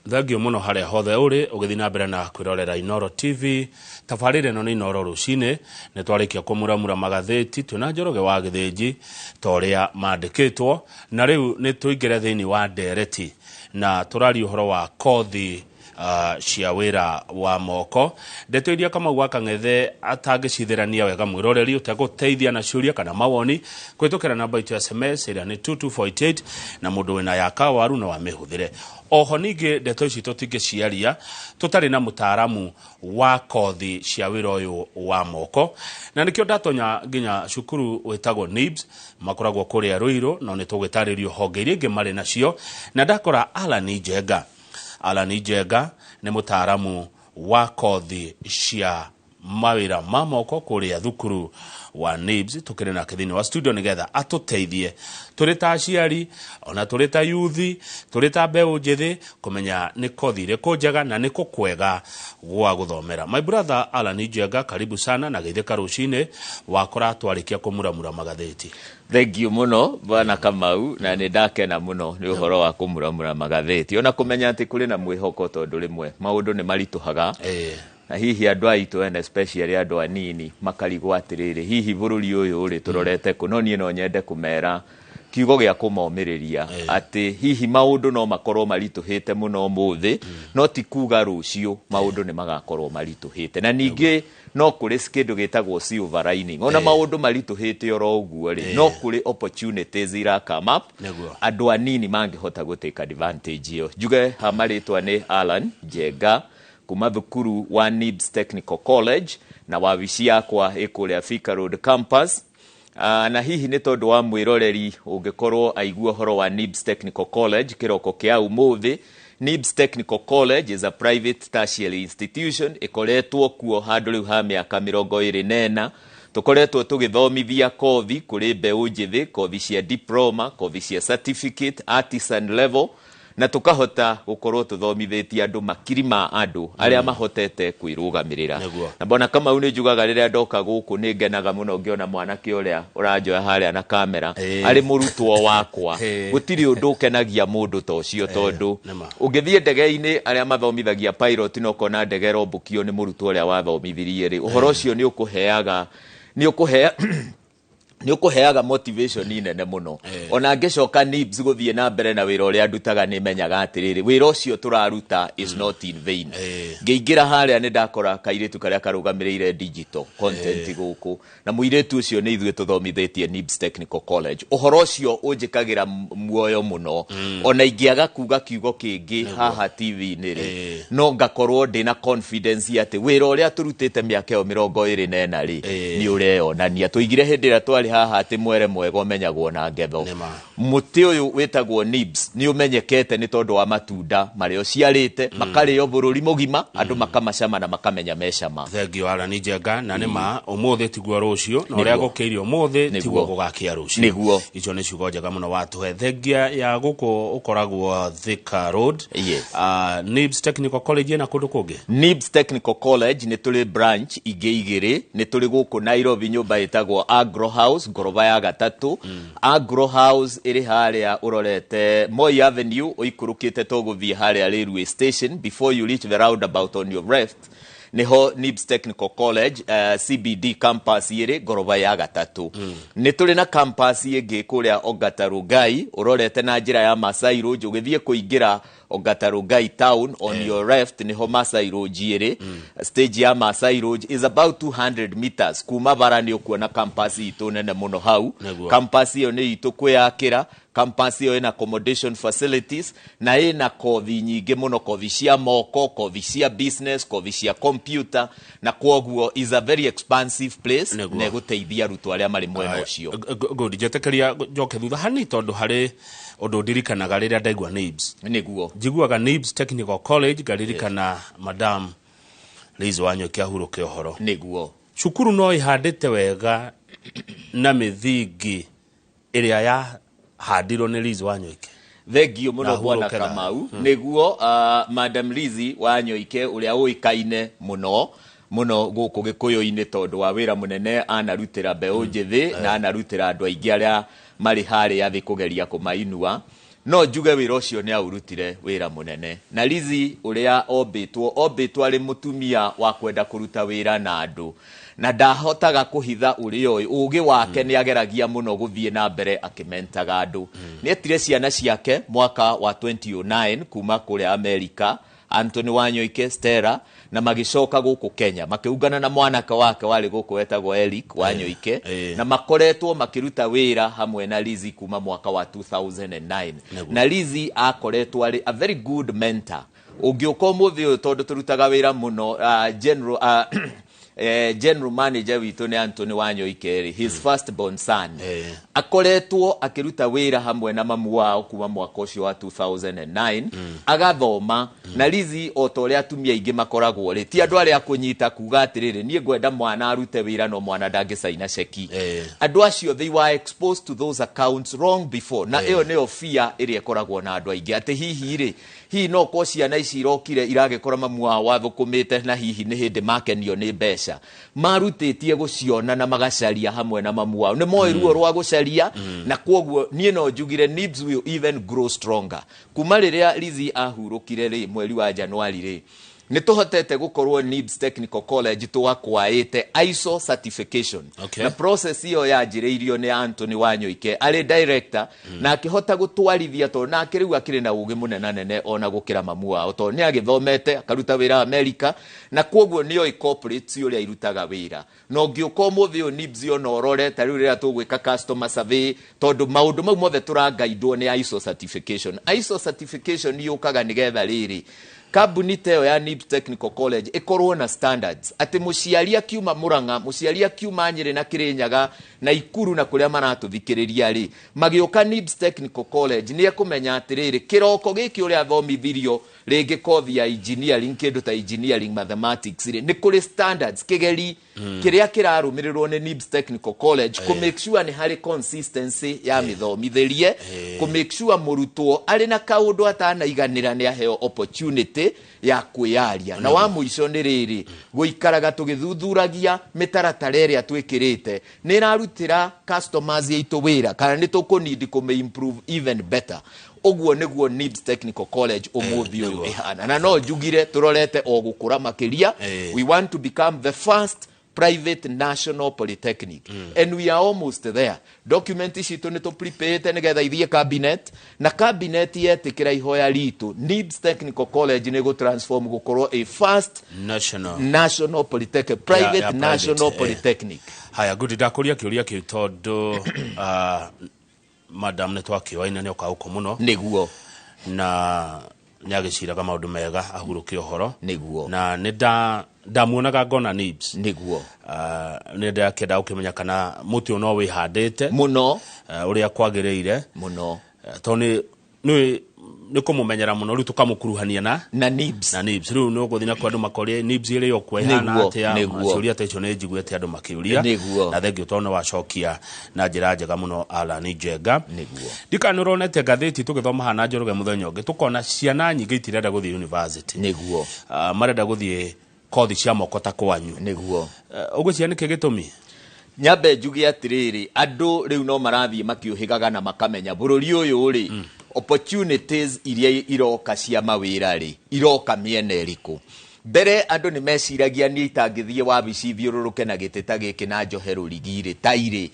Thengio mũno harĩa hothe ũrĩ ũgĩthiĩ na mbere na kwĩrorera Inooro TV. Tabarĩra ĩno nĩ Inooro Rũcinĩ. Nĩ twarĩkia kũmuramura magathĩti twĩna Njoroge wa Gĩthĩnji ta ũrĩa mandĩkĩtwo, na rĩu nĩ tũingĩre thĩinĩ wa ndereti na tũraria ũhoro wa kothi cia wĩra wa moko. Ndeto iria Kamau wa Kang'ethe atangĩcithĩrania wega mwĩroreri ũtegũteithia na ciũria kana mawoni kũhĩtũkĩra namba itũ ya SMS ĩrĩa nĩ 22488, na mũndũ wĩna ya kawaru no amĩhũthĩre. Oho ningĩ ndeto ici tũtingĩciaria tũtarĩ na mũtaaramu wa kothi cia wĩra ũyũ wa moko, na nĩkĩo ndatonya nginya cukuru wĩtagwo NIBS, makoragwo kũrĩa Ruiru, no nĩ tũgũtarĩrio honge iria ingĩ marĩ nacio, na ndakora Alan Njenga. Alan Njenga nĩ mũtaaramu wa kothi cia mawĩra ma moko kũrĩa thukuru wa NIBS. Tũkĩrĩ nake thĩinĩ wa studio nĩgetha atũteithie tũrĩ ta aciari, ona tũrĩ ta yuthi, tũrĩ ta mbeũ njĩthĩ, kũmenya nĩ kothi irĩkũ njega na nĩ kũ kwega gwa gũthomera. My brother Alan Njenga, karibu sana na geithĩka rũcinĩ wakora twarĩkia kũmuramura magathĩti. Thengiũ mũno, Bwana Kamau, na nĩ ndakena mũno nĩ ũhoro wa kũmuramura magathĩti, ona kũmenya atĩ kũrĩ na mwĩhoko, tondũ rĩmwe maũndũ nĩ maritũhaga na hihi andũ aitũ ene, especially andũ anini, makarigwo atĩrĩrĩ, hihi bũrũri ũyũ rĩ tũrorete kũ? No niĩ no nyende kũmera kiugo gĩa kũmomĩrĩria atĩ hihi maũndũ no makorwo maritũhĩte mũno ũmũthĩ, no ti kuga rũciũ maũndũ nĩ magakorwo maritũhĩte. Na ningĩ no kũrĩ kĩndũ gĩtagwo silver lining. Ona maũndũ maritũhĩte oro ũguo rĩ, no kũrĩ opportunities ira come up andũ anini mangĩhota gũ take advantage ĩyo. Njuge ha marĩtwa nĩ Alan Njenga kuma thukuru wa NIBS Technical College, na wabici yakwa ĩ kũrĩa Thika Road campus. Na hihi nĩ tondũ wa mwĩroreri ũngĩkorwo aigua ũhoro wa NIBS Technical College kĩroko kĩa ũmũthĩ, NIBS Technical College is a private tertiary institution ĩkoretwo kuo handũ rĩu ha mĩaka 24. Tũkoretwo tũgĩthomithia kothi kũrĩ mbeũ njĩthĩ, kothi cia diploma, kothi cia certificate, artisan level, na tũkahota gũkorwo tũthomithĩtie andũ, makiri ma andũ arĩa mahotete kwĩrũgamĩrĩra. Na Bwana Kamau, nĩ njugaga rĩrĩa ndoka gũkũ nĩ ngenaga mũno ngĩona mwanake ũrĩa ũranjoya harĩa na kamera arĩ mũrutwo wakwa. Gũtirĩ ũndũ ũkenagia mũndũ ta ũcio, tondũ Nĩma. ũngĩthiĩ ndege-inĩ, arĩa mathomithagia pilot, na ũkona ndege ĩrombũkio nĩ mũrutwo ũrĩa wathomithirie rĩ, ũhoro ũcio nĩ ũkũheaga motivation nene mũno. Ona ngĩcoka NIBS gũthiĩ na mbere na wĩra ũrĩa ndutaga, nĩ menyaga atĩrĩrĩ, wĩra ũcio tũraruta is not in vain. Ngĩingĩra harĩa nĩ ndakora kairĩtu karĩa karũgamĩrĩire digital content gũkũ, na mũirĩtu ũcio nĩ ithuĩ tũthomithĩtie NIBS Technical College. Ũhoro ũcio ũnjĩkagĩra muoyo mũno. Ona ingĩaga kuga kiugo kĩngĩ haha TV-inĩ rĩ, no ngakorwo ndĩna confidence atĩ wĩra ũrĩa tũrutĩte mĩaka ĩyo 24 rĩ, nĩ ũreyonania. Tũigire hĩndĩ ĩrĩa twarĩ haha atĩ mwere mwega ũmenyagwo na ngetho. Mũtĩ ũyũ wĩtagwo NIBS nĩ ũmenyekete nĩ tondũ wa matunda marĩa ũciarĩte, makarĩo bũrũri mũgima, andũ makamacama na makamenya mecama. Thengio, Alan Njenga, na nĩ ma ũmũthĩ tiguo rũciũ, na ũrĩa gũkĩirio ũmũthĩ tiguo gũgakĩa rũciũ. Icio nĩ ciugo njega mũno watũhe. Thengia ya gũkũ ũkoragwo Thika Road. Yes. NIBS Technical College ĩna kũndũ kũngĩ? NIBS Technical College nĩ tũrĩ branch ingĩ igĩrĩ. Nĩ tũrĩ gũkũ Nairobi, nyũmba ĩtagwo Agro House, ngoroba ya gatatũ. Agro House ĩrĩ harĩa ũrorete Moi Avenue, ũikũrũkĩte to gũthiĩ harĩa railway station, before you reach the roundabout on your left, niho NIBS Technical College CBD campus ĩrĩ, ngoroba ya gatatũ. Nĩ tũrĩ na campus ĩngĩ kũrĩa Ongata Rongai, ũrorete na njĩra ya Masai Road, ũgĩthiĩ kũingĩra Ongata Rongai town, on your left niho Masai Road ĩrĩ. Stage ya Masai Road is about 200 meters kuma bara, nĩ ũkuona campus itũ nene mũno hau. Campus ĩyo nĩ itũ kwĩyakĩra. Campus ĩyo ĩna accommodation facilities na ĩna kothi nyingĩ mũno, kothi cia moko, kothi cia business, kothi cia computer, na kwoguo is a very expansive place na ĩgũteithia arutwo arĩa marĩ mwena ũcio. Good. Njetĩkĩria njoke thutha hani, tondũ harĩ ũndũ ndirikanaga rĩrĩa ndaigua NIBS. Njiguaga NIBS Technical College ngaririkana Madam Liz Wanyũki, ahurũke ũhoro. Cukuru no ĩhandĩte wega na mĩthingi ĩrĩa yahandirwo nĩ Liz Wanyoike. Thengio mũno, Na Bwana hurũke thayũ. Kamau. Nĩguo, Madam Lizzy Wanyoike, ũrĩa ũĩkaine mũno mũno gũkũ gĩkũyũ-inĩ tondũ wa wĩra mũnene anarutĩra mbeũ njĩthĩ na anarutĩra andũ aingĩ arĩa marĩ harĩa thĩ kũgeria kũmainua. No njuge wĩra ũcio nĩ aũrutire wĩra mũnene. Na Lizzy ũrĩa ombĩtwo arĩ mũtumia wa kwenda kũruta wĩra na andũ, na ndahotaga kũhitha ũrĩa oĩ. Ũgĩ wake nĩ ageragia mũno gũthiĩ na mbere akĩmentaga andũ. Nĩ etire ciana ciake mwaka wa 2009 kuma kũrĩa Amerika, Anthony Wanyoike, Stella, na magĩcoka gũkũ Kenya makĩungana na mwanake wake warĩ gũkũ wetagwo Eric Wanyoike, na makoretwo makĩruta wĩra hamwe na Lizzy kuma mwaka wa 2009. Na Lizzy akoretwo arĩ a very good mentor. Ũngĩũka ũmũthĩ ũyũ, tondũ tũrutaga wĩra mũno, general manager witũ nĩ Anthony Wanyoike rĩ, his first born son, akoretwo akĩruta wĩra hamwe na mamu wao kuma mwaka ũcio wa 2009, agathoma. Na Lizzy, o ta ũrĩa atumia aingĩ makoragwo rĩ, ti andũ arĩa kũnyita kuga atĩrĩrĩ, niĩ ngwenda mwana arute wĩra no mwana ndangĩcaina ceki. Andũ acio, they were exposed to those accounts long before, na ĩyo nĩyo fear ĩrĩa ĩkoragwo na andũ aingĩ, atĩ hihi rĩ, hihi no ko ciana ici irokire iragĩkora mamu wao wathũkũmĩte, na hihi nĩ hĩndĩ makenio nĩ mbeca marutĩtie gũciona na magacaria hamwe na mamu wao. Nĩ moĩ ruo rwa gũcaria, na kwoguo niĩ no njugire NIBS will even grow stronger. Kuma rĩrĩa Lizzy ahurũkire rĩ, mweri wa Januari rĩ, nĩ tũhotete gũkorwo NIBS Technical College twakwaĩte ISO certification. Na process ĩyo yanjĩrĩirio nĩ Anthony Wanyoike arĩ director, na akĩhota gũtwarithia, tondũ nake rĩu akĩrĩ na ũgĩ mũnenanene ona gũkĩra mamu wao, tondũ nĩ agĩthomete akaruta wĩra America, na kwoguo nĩoĩ corporates ũrĩa irutaga wĩra. Na ũngĩũka ũmũthĩ ũyũ NIBS ona ũrore ta rĩu rĩrĩa tũgwĩka customer survey, tondũ maũndũ mau mothe tũrangaidwo nĩ ISO certification. ISO certification yũkaga nĩgetha rĩrĩ kambuni ta ĩyo ya NIBS Technical College ĩkorwo na standards, atĩ mũciari akiuma Murang'a, mũciari akiuma Nyĩrĩ na Kĩrĩnyaga na Ikuru na kũrĩa maratũthikĩrĩria rĩ, magĩũka NIBS Technical College nĩ ekũmenya atĩrĩrĩ, kĩroko gĩkĩ ũrĩa athomithirio rĩngĩ kothi ya engineering, kĩndũ ta engineering mathematics rĩ, nĩ kũrĩ standards kĩgeri kĩrĩa kĩrarũmĩrĩrwo nĩ NIBS Technical College kũ make sure nĩ harĩ consistency ya mĩthomithĩrie, kũ make sure mũrutwo arĩ na kaũndũ atanaiganĩra nĩ aheo opportunity ya kwĩyaria. Na wa mũico nĩ rĩrĩ, gũikaraga tũgĩthuthuragia mĩtaratara ĩrĩa twĩkĩrĩte nĩ ĩrarutĩra customers aitũ wĩra kana nĩ tũkũnidi kũmĩ improve even better. Ũguo nĩguo NIBS Technical College ũmũthĩ ũyũ ĩhana, na no njugire tũrorete o gũkũra makĩria. We want to become the first private national polytechnic, and we are almost there. Document citũ nĩ tũprepare nĩgetha ithiĩ cabinet, na cabinet yetĩkĩra ihoya ritũ, NIBS Technical College nĩ gũtransform gũkorwo a first national national polytechnic, private, ya private, national polytechnic. Haya, good. Ndakũria kĩũria kĩu tondũ madam nĩ twakĩoaine nĩ oka gũkũ mũno. Na nĩ agĩciraga maũndũ mega ahurũke ũhoro. Na nĩ ndamuonaga ngona NIBS. Nĩ ndakĩenda gũkĩmenya kana mũtĩ ũyũ no wĩhandĩte ũrĩa kwagĩrĩire. Tondũ nĩ kũmũmenyera mũno, rĩu tũkamũkuruhania na na NIBS. Na NIBS. Rĩu nĩ ũgũthiĩ na kwa andũ makorie NIBS ĩrĩ o kuo ĩhana atĩa. Ciũria ta icio nĩ njiguĩte andũ makĩũria. Na thengiũ tondũ nĩ wacokia na njĩra njega mũno, Alan Njenga. Ndikana nĩ ũronete ngathĩti tũgĩthoma hana Njoroge mũthenya ũngĩ, tũkona ciana nyingĩ itirenda gũthiĩ university. Marenda gũthiĩ kothi cia moko ta kwanyu. Ũgwĩciria nĩkĩ gĩtũmi? Nyambe njuge atĩrĩrĩ, andũ rĩu no marathiĩ makĩũhĩgaga na makamenya bũrũri ũyũ rĩ, opportunities iria iroka cia mawĩra rĩ, iroka mĩena ĩrĩkũ. Mbere andũ nĩ meciragia niĩ itangĩthiĩ wabici thiũrũrũke na gĩtĩ ta gĩkĩ na njohe rũrigi rĩ, tairĩ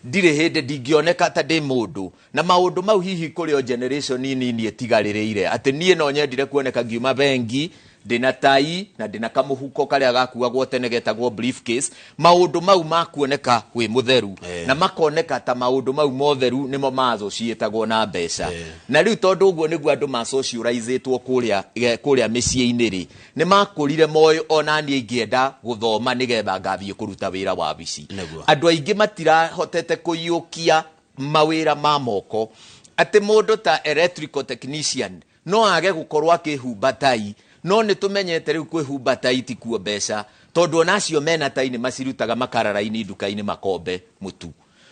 ndirĩ hĩndĩ ndingĩoneka ta ndĩ mũndũ, na maũndũ mau hihi kũrĩ o generation nini ĩtigarĩrĩire, atĩ niĩ no nyendire kuoneka ngiuma bengi ndĩna tai na ndĩna kamũhuko karĩa gakuagwo tene getagwo briefcase. Maũndũ mau makuoneka wĩ mũtheru, na makoneka ta maũndũ mau motheru nĩmo maassociatagwo na mbeca. Na rĩu tondũ ũguo nĩguo andũ masocializĩtwo kũrĩa mĩciĩ-inĩ rĩ, nĩ makũrire moĩ ona niĩ ingĩenda gũthoma nĩgetha ngathiĩ kũruta wĩra wabici. Andũ aingĩ matirahotete kũiyũkia mawĩra ma moko, atĩ mũndũ ta electrical technician no age gũkorwo akĩhumba tai, no nĩ tũmenyete rĩu kwĩhumba tai ti kuo mbeca, tondũ ona acio mena tai nĩ macirutaga makarara-inĩ nduka-inĩ makombe mũtu.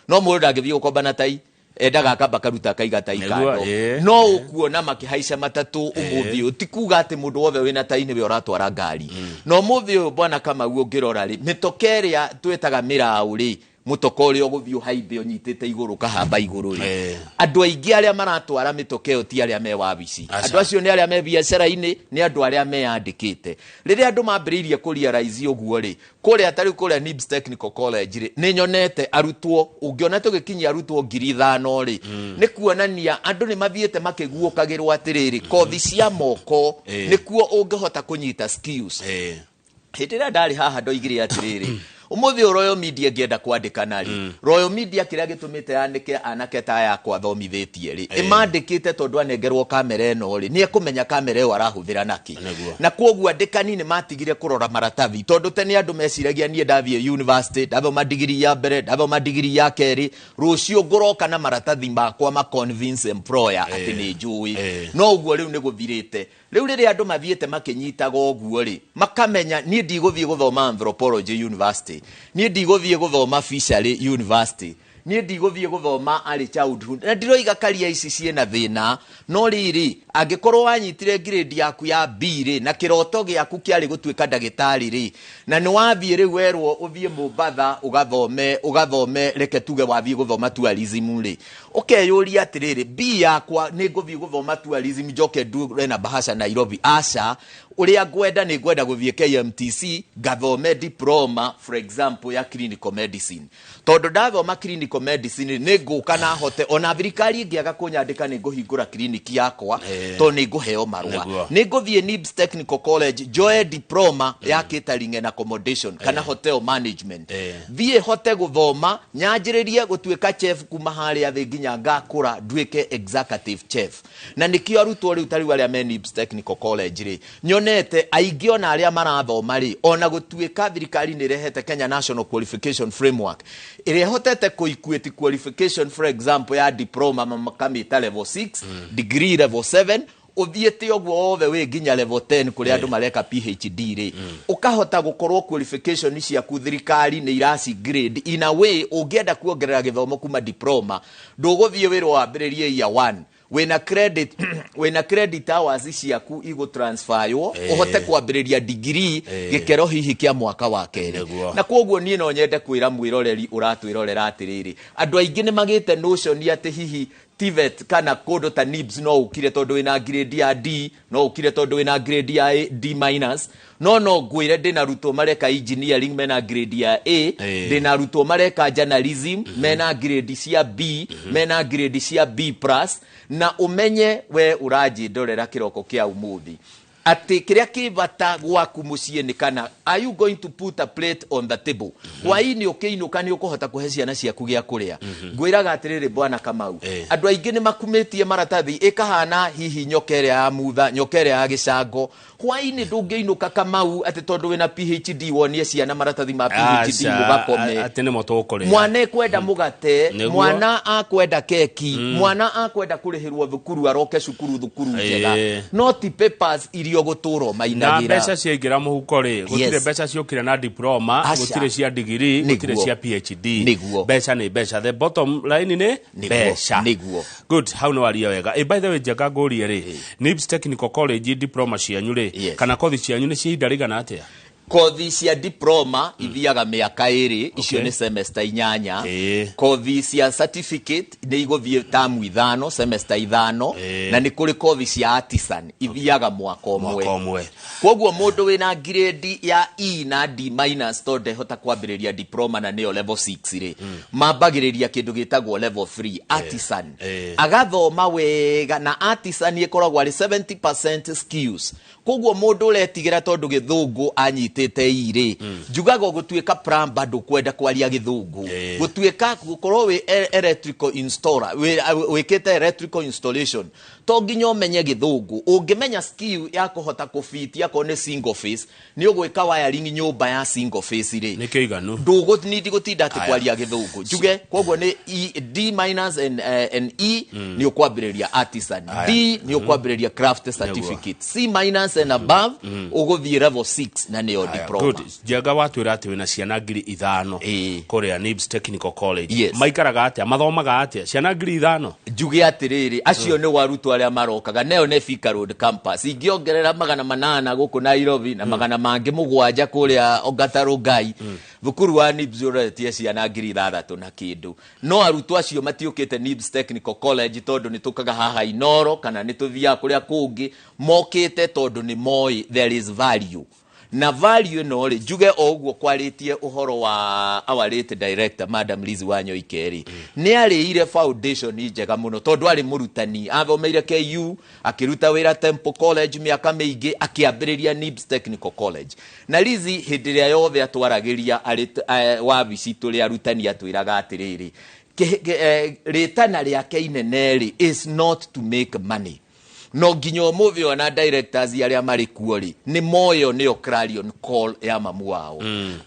No mũndũ ndangĩthiĩ gũkomba na tai, endaga akamba karuta akaiga tai kando. No ũkuona makĩhaica matatũ ũmũthĩ ũyũ, ti kuga atĩ mũndũ wothe wĩna tai nĩwe ũratwara ngari. Na ũmũthĩ ũyũ, bwana Kamau, ũngĩrora rĩ, mĩtoka ĩrĩa twĩtaga mĩraũ rĩ, Mũtoka ũrĩa ũgũthiĩ ũhaimbe ũnyitĩte igũrũ ũkahamba igũrũ rĩ, andũ aingĩ arĩa maratwara mĩtoka ĩyo ti arĩa me wabici. Andũ acio nĩ arĩa me biacara-inĩ, nĩ andũ arĩa meyandĩkĩte. Rĩrĩa andũ mambĩrĩirie kũrealize ũguo rĩ, kũrĩa ta rĩu kũrĩa NIBS Technical College rĩ, nĩ nyonete arutwo, ũngĩona tũgĩkinyia arutwo 5,000 rĩ, nĩ kuonania andũ nĩ mathiĩte makĩguũkagĩrwo atĩrĩrĩ, kothi cia moko nĩkuo ũngĩhota kũnyita skills. Hĩndĩ ĩrĩa ndarĩ haha ndoigire atĩrĩrĩ, ũmũthĩ Royal Media ngĩenda kwandĩkana rĩ, Royal Media kĩrĩa gĩtũmĩte yandĩke anake ta aya akwa thomithĩtie rĩ, ĩmandĩkĩte tondũ anengerwo kamera ĩno rĩ, nĩ ekũmenya kamera ĩyo arahũthĩra nakĩ. Na kwoguo andĩkani nĩ matigire kũrora maratathi, tondũ tene andũ meciragia niĩ ndathiĩ university, ndathoma digiri ya mbere, ndathoma digiri ya kerĩ, rũciũ ngũroka na maratathi makwa ma convince employer atĩ nĩ njũĩ. No ũguo rĩu nĩ gũthirĩte. Rĩu rĩrĩa andũ mathiĩte makĩnyitaga ũguo rĩ, makamenya niĩ ndigũthiĩ gũthoma anthropology university, niĩ ndigũthiĩ gũthoma fishery university, niĩ ndigũthiĩ gũthoma early childhood, na ndiroiga karia ici ciĩna thĩna, no rĩrĩ, angĩkorwo wanyitire grade yaku ya B rĩ, na kĩroto gĩaku kĩarĩ gũtuĩka ndagĩtarĩ rĩ, na nĩ wathiĩ rĩu werwo ũthiĩ Mombatha ũgathome, reke tuge wathiĩ gũthoma tourism rĩ, ũkeyũria atĩrĩrĩ, B yakwa nĩ ngũthiĩ gũthoma tourism njoke ndure na bahasha Nairobi? Aca, ũrĩa ngwenda nĩ ngwenda gũthiĩ KMTC ngathome diploma, for example, ya clinical medicine, tondũ ndathoma clinical medicine nĩ ngũka na hote ona thirikari ĩngĩaga kũnyandĩka nĩ ngũhingũra clinic yakwa, tondũ nĩ ngũheo marũa. Nĩ ngũthiĩ NIBS Technical College njoe diploma ya catering and accommodation kana hotel management, thiĩ hote gũthoma nyanjĩrĩrie gũtuĩka chef kuma harĩa thĩ nginya ngakũra nduĩke executive chef. Na nĩkĩo arutwo rĩu ta rĩu arĩa me NIBS Technical College rĩ, nyonete aingĩ ona arĩa marathoma rĩ, ona gũtuĩka thirikari nĩ ĩrehete Kenya National Qualification Framework ĩrĩa ĩhotete kũ-equate qualification, for example, ya diploma makamĩta level 6, degree level 7, ũthiĩte ũguo wothe wĩ nginya level 10 kũrĩa andũ mareka PhD rĩ, ũkahota gũkorwo qualification ciaku thirikari nĩ iraci grade in a way ũngĩenda kuongerera gĩthomo kuma diploma, ndũgũthiĩ wĩra wambĩrĩrie year 1, wĩna credit hours ciaku igũtransferwo ũhote kwambĩrĩria degree gĩkĩro hihi kĩa mwaka wa kerĩ. Na kwoguo niĩ no nyende kwĩra mwĩroreri ũratwĩrorera atĩrĩrĩ, andũ aingĩ nĩ magĩte notion atĩ hihi TVET kana kũndũ ta NIBS no ũkire tondũ wĩna grade ya D, no ũkire tondũ wĩna grade ya A, D minus. No ngwĩre ndĩna arutwo mareka engineering mena grade ya A, ndĩna arutwo mareka journalism mena grade cia B, mena grade cia B plus. Na ũmenye we ũranjĩndorera kĩroko kĩa ũmũthĩ atĩ kĩrĩa kĩ bata gwaku mũciĩ nĩ kana are you going to put a plate on the table hwainĩ ũkĩinũka, nĩ ũkũhota kũhe ciana ciaku gĩa kũrĩa. Ngwĩraga atĩrĩrĩ, bwana Kamau, andũ aingĩ nĩ makumĩtie maratathi ĩkahana hihi nyoka ĩrĩa ya mutha, nyoka ĩrĩa ya gĩcango. Hwainĩ ndũngĩinũka, Kamau, atĩ tondũ wĩna PhD wonie ciana maratathi ma PhD Aca, mũgakome. Atĩ nĩmo tũkũrĩa. Mwana ekwenda mũgate, mwana akwenda keki, mwana akwenda kũrĩhĩrwo thukuru aroke cukuru njega, no ti papers iria ũgũtũra Na ũmainagĩra. Mbeca ciaingĩra mũhuko rĩ, gũtirĩ mbeca ciũkire na diploma, Aca. gũtirĩ cia degree, gũtirĩ cia PhD. Mbeca nĩ mbeca, the bottom line nĩ mbeca. Good, hau nĩ waria wega. By the way, Njenga, ngũrie rĩ, NIBS Technical College diploma cianyu rĩ, kana kothi cianyu nĩ cia ihinda rĩigana atĩa? Kothi cia diploma ithiaga mĩaka 2, icio nĩ semester 8. Kothi cia certificate nĩ igũthiĩ tamu 5, semester 5. Na nĩ kũrĩ kothi cia artisan ithiaga mwaka ũmwe. Mwaka ũmwe. Koguo mũndũ wĩna grade ya E na D minus, tondũ ndehota kwambĩrĩria diploma na nĩyo level 6 rĩ, mambagĩrĩria kĩndũ gĩtagwo level 3 artisan. Agathoma wega, na artisan ĩkoragwo arĩ 70% skills. Koguo mũndũ ũretigĩra tondũ gĩthũngũ anyitĩte I rĩ, njugaga gũtuĩka plumber ndũkwenda kwaria gĩthũngũ, gũtuĩka gũkorwo wĩ electrical installer, wĩkĩte electrical installation, to nginya ũmenye gĩthũngũ. Ũngĩmenya skill ya kũhota kũbiti akorwo nĩ single phase, nĩ ũgwĩka wiring nyũmba ya single phase rĩ, Nĩ kĩiganu. Ndũgũnindi gũtinda atĩ Aya. kwaria gĩthũngũ. Njuge koguo nĩ E, D minus and E nĩ ũkwambĩrĩria artisan. Aya. D nĩ ũkwambĩrĩria craft certificate. C minus and above ũgũthiĩ level 6 na nĩyo diploma. Njenga watwĩra atĩ wĩna ciana 5,000 kũrĩa NIBS Technical College. Yes. Maikaraga atĩa, mathomaga atĩa ciana 5,000? Njuge atĩrĩrĩ, acio nĩ arutwo arĩa marokaga neo nĩ Thika Road campus, ingĩongerera 800 gũkũ Nairobi na 700 kũrĩa Ongata Rongai. Thukuru wa NIBS ũroretie ciana 6,000 na kĩndũ, no arutwo acio matiũkĩte NIBS Technical College tondũ nĩ tũkaga haha Inoro kana nĩ tũthiaga kũrĩa kũngĩ, mokĩte tondũ nĩ moĩ there is value. Na value ĩno rĩ, njuge o ũguo kwarĩtie ũhoro wa our late director Madam Liz Wanyoike rĩ, nĩ arĩire foundation njega mũno tondũ arĩ mũrutani, athomeire KU, akĩruta wĩra Temple College mĩaka mĩingĩ, akĩambĩrĩria NIBS Technical College. Na Liz hĩndĩ ĩrĩa yothe atwaragĩria arĩ wabici tũrĩ arutani atwĩraga atĩrĩrĩ, rĩtana rĩake inene rĩ is not to make money. No nginya ũmũthĩ ona directors arĩa marĩ kuo rĩ nĩ moyo nĩyo clarion call ya mamu wao,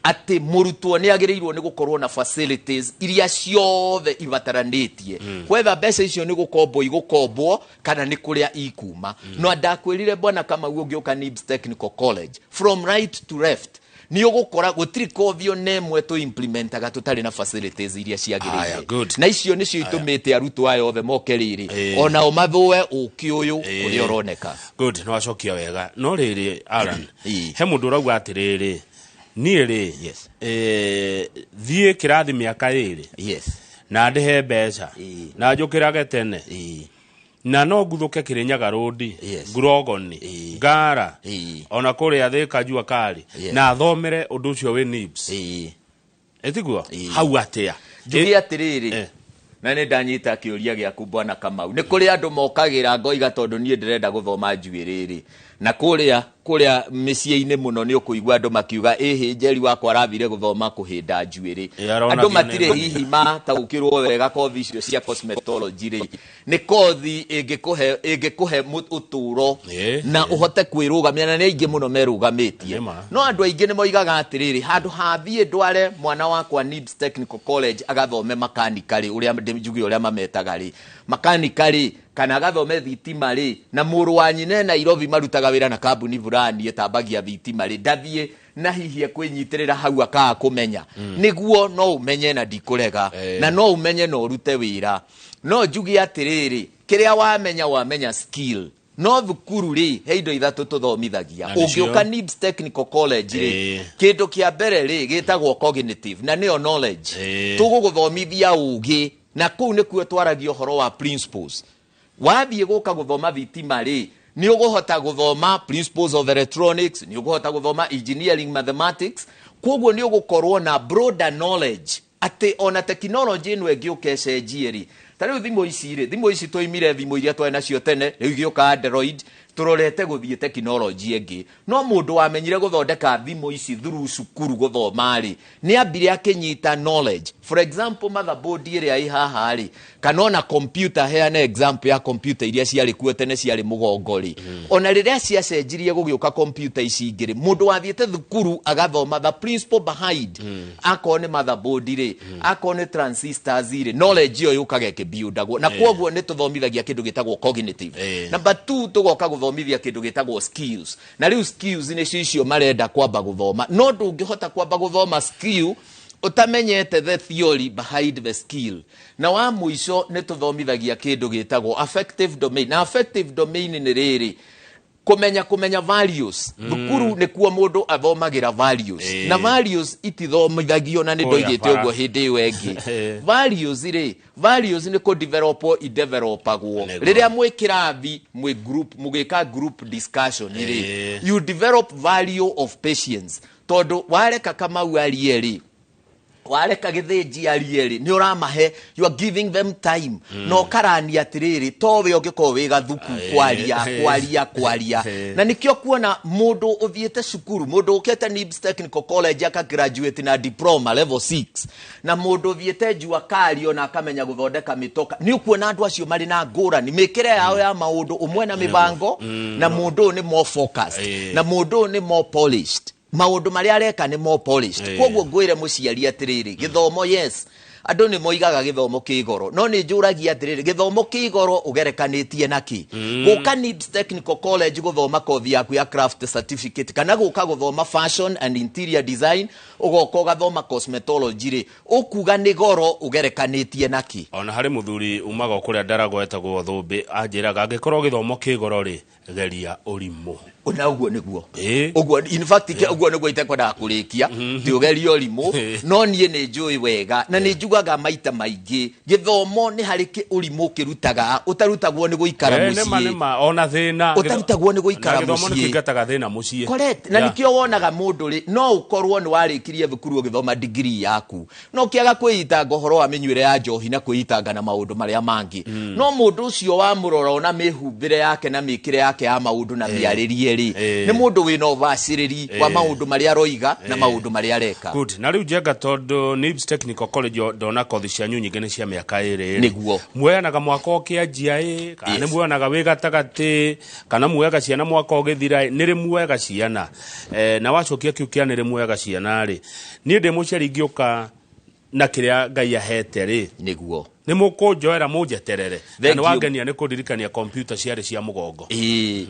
atĩ mũrutwo nĩ agĩrĩirwo nĩ gũkorwo na facilities iria ciothe ibataranĩtie, whether mbeca icio nĩ gũkombwo igũkombwo kana nĩ kũrĩa ikuma. No ndakwĩrire bwana Kamau, ũngĩũka NIBS Technical College from right to left nĩ ũgũkora gũtirĩ kothi ona ĩmwe tũ implementaga tũtarĩ na facilities iria ciagĩrĩire. Na icio nĩcio itũmĩte arutwo aya othe moke rĩrĩ onao mathũe ũkĩ ũyũ ũrĩa ũroneka. Good, nĩ wacokia wega. No rĩrĩ Alan, he mũndũ ũrauga atĩrĩrĩ, niĩ rĩ thiĩ kĩrathi mĩaka 2 na ndĩhe mbeca na njũkĩrage tene na no nguthũke Kirinyaga Road, Ngurogoni, Ngara, ona kũrĩa Thika Jua Kali, na thomere ũndũ ũcio wĩ NIBS. Ĩtiguo hau atĩa? Njuge atĩrĩrĩ, na nĩ ndanyita kĩũria gĩaku bwana Kamau, nĩ kũrĩ andũ mokagĩra ngoiga tondũ niĩ ndĩrenda gũthoma njuĩrĩ rĩ, na kũrĩa mĩciĩ-inĩ mũno nĩ ũkũigua andũ makiuga ĩhĩ Njeri wakwa arathire gũthoma kũhĩnda njuĩrĩ. Andũ matirĩ hihi mataũkĩrwo wega kothi icio cia cosmetology rĩ nĩ kothi ĩngĩkũhe ũtũũro na ũhote kwĩrũgamia, na nĩ aingĩ mũno merũgamĩtie. No andũ aingĩ nĩ moigaga atĩrĩrĩ, handũ ha thiĩ ndware mwana wakwa NIBS Technical College agathome makanika rĩ, ũrĩa njuge ũrĩa mametaga rĩ, makanika rĩ, kana agathome thitima rĩ, na mũrũ wa nyina Nairobi marutaga wĩra na kambuni fulani ĩtambagia thitima rĩ, ndathiĩ na hihi ekwĩnyitĩrĩra hau akaga kũmenya. Nĩguo no ũmenye na ndikũrega, na no ũmenye na ũrute wĩra. No njuge atĩrĩrĩ, kĩrĩa wamenya wamenya skill. No thukuru rĩ he indo ithatũ tũthomithagia. Ũngĩũka NIBS Technical College rĩ, kĩndũ kĩa mbere rĩ gĩtagwo cognitive, na nĩyo knowledge. Tũgũgũthomithia ũgĩ, na kũu nĩkuo twaragia ũhoro wa principles. Wathiĩ gũka gũthoma thitima rĩ, nĩ ũgũhota gũthoma principles of electronics, nĩ ũgũhota gũthoma engineering mathematics, koguo nĩ ũgũkorwo na broader knowledge atĩ ona technology ĩno ĩngĩũka ĩcenjie rĩ. Ta rĩu thimũ ici rĩ, thimũ ici tũimire thimũ iria twarĩ nacio tene, rĩu igĩũka Android, tũrorete gũthiĩ technology ĩngĩ. No mũndũ wamenyire gũthondeka thimũ ici through cukuru gũthoma rĩ, nĩ ambire akĩnyita knowledge. For example, motherboard ĩrĩa ĩ haha rĩ, kana ona computer, heana example ya computer iria ciarĩ kuo tene ciarĩ mũgongo rĩ, ona rĩrĩa ciacenjirie gũgĩũka computer ici ingĩ rĩ, mũndũ wathiĩte thukuru agathoma the principle behind, akorwo nĩ motherboard rĩ, akorwo nĩ transistors rĩ, knowledge ĩyo yũkaga ĩkĩbuildagwo. Na koguo nĩ tũthomithagia kĩndũ gĩtagwo cognitive. Number 2, tũgoka gũthomithia kĩndũ gĩtagwo skills. Na rĩu skills nĩcio icio marenda kwamba gũthoma. No ndũngĩhota kwamba gũthoma skill ũtamenyete the theory behind the skill. Na wa mũico nĩ tũthomithagia kĩndũ gĩtagwo affective domain. Na affective domain nĩ rĩrĩ, kũmenya values. Thukuru nĩkuo mũndũ athomagĩra values. Na values itithomithagio, na nĩ ndoigĩte ũguo hĩndĩ ĩyo ĩngĩ. Values rĩ, values nĩ kũdevelopwo idevelopagwo. Rĩrĩa mwĩ kĩrathi, mwĩ group, mũgĩka group discussion rĩ, you develop value of patience. Tondũ wareka Kamau arie rĩ, wareka Gĩthĩnji arie rĩ, nĩ ũramahe, you are giving them time. Na ũkarania atĩrĩrĩ, towe ũngĩkorwo wĩ gathuku kwaria. Na nĩkĩo kuona mũndũ ũthiĩte cukuru, mũndũ ũkĩte NIBS Technical College aka graduate na diploma level 6, na mũndũ ũthiĩte Jua Kali ona akamenya gũthondeka mĩtoka, nĩ ũkuona andũ acio marĩ na ngũrani mĩkĩre yao ya maũndũ, ũmwe na mĩbango, na mũndũ ũyũ nĩ more focused, na mũndũ ũyũ nĩ more polished. Maũndũ marĩa areka nĩ more polished. Koguo ngwĩre mũciari atĩrĩrĩ, gĩthomo yes, Andũ nĩ moigaga gĩthomo kĩ goro, no nĩ njũragia atĩrĩrĩ, gĩthomo kĩ goro ũgerekanĩtie na kĩ? Gũka NIBS Technical College gũthoma kothi yaku ya craft certificate, kana gũka gũthoma fashion and interior design, ũgoka ũgathoma cosmetology rĩ, ũkuga nĩ goro ũgerekanĩtie na kĩ? Ona harĩ mũthuri umaga kũrĩa Ndaragwa etagwo Thũmbĩ, anjĩraga angĩkorwo gĩthomo kĩ goro rĩ, geria ũrimũ. Na ũguo nĩguo, ũguo in fact ũguo nĩguo itekwendaga kũrĩkia, ti ũgeria ũrimũ, no niĩ nĩ njũĩ wega na nĩ njugaga maita maingĩ, gĩthomo nĩ harĩ ũrimũ ũkĩrutaga ũtarutagwo nĩ gũikara Nĩma. mũciĩ. Nĩma, ona thĩna. Ũtarutagwo nĩ gũikara Na gĩthomo nĩ mũciĩ. kĩingataga thĩna mũciĩ. Correct. Na nĩkĩo wonaga mũndũ rĩ, no ũkorwo nĩ warĩkirie thukuru ũgĩthoma degree yaku, no kĩaga kwĩitanga ũhoro wa mĩnyuĩre ya njohi na kwĩitanga na maũndũ marĩa mangĩ, no mũndũ ũcio wamũrora, ona mĩhumbĩre yake na mĩkĩre yake ya maũndũ na mĩarĩrie rĩ, nĩ mũndũ wĩna ũbacĩrĩri wa maũndũ marĩa aroiga na maũndũ marĩa areka. Good. Na rĩu Njenga, tondũ NIBS Technical College ndona kothi cianyu nyingĩ nĩ cia mĩaka 2 rĩ. Nĩguo. Muoyanaga mwaka ũkĩanjia ĩ, kana nĩ Yes. muoyanaga wĩ gatagatĩ, kana muoyaga ciana mwaka ũgĩthira ĩ? Nĩ rĩ muoyaga ciana? Na wacokia kĩu kĩa nĩ rĩ muoyaga ciana rĩ, niĩ ndĩ mũciari ingĩũka na kĩrĩa Ngai ahete rĩ, nĩ mũkũnjoera mũnjeterere? Na Thank nĩ you. wangenia nĩ kũndirikania kompiuta ciarĩ cia mũgongo. Ĩĩ.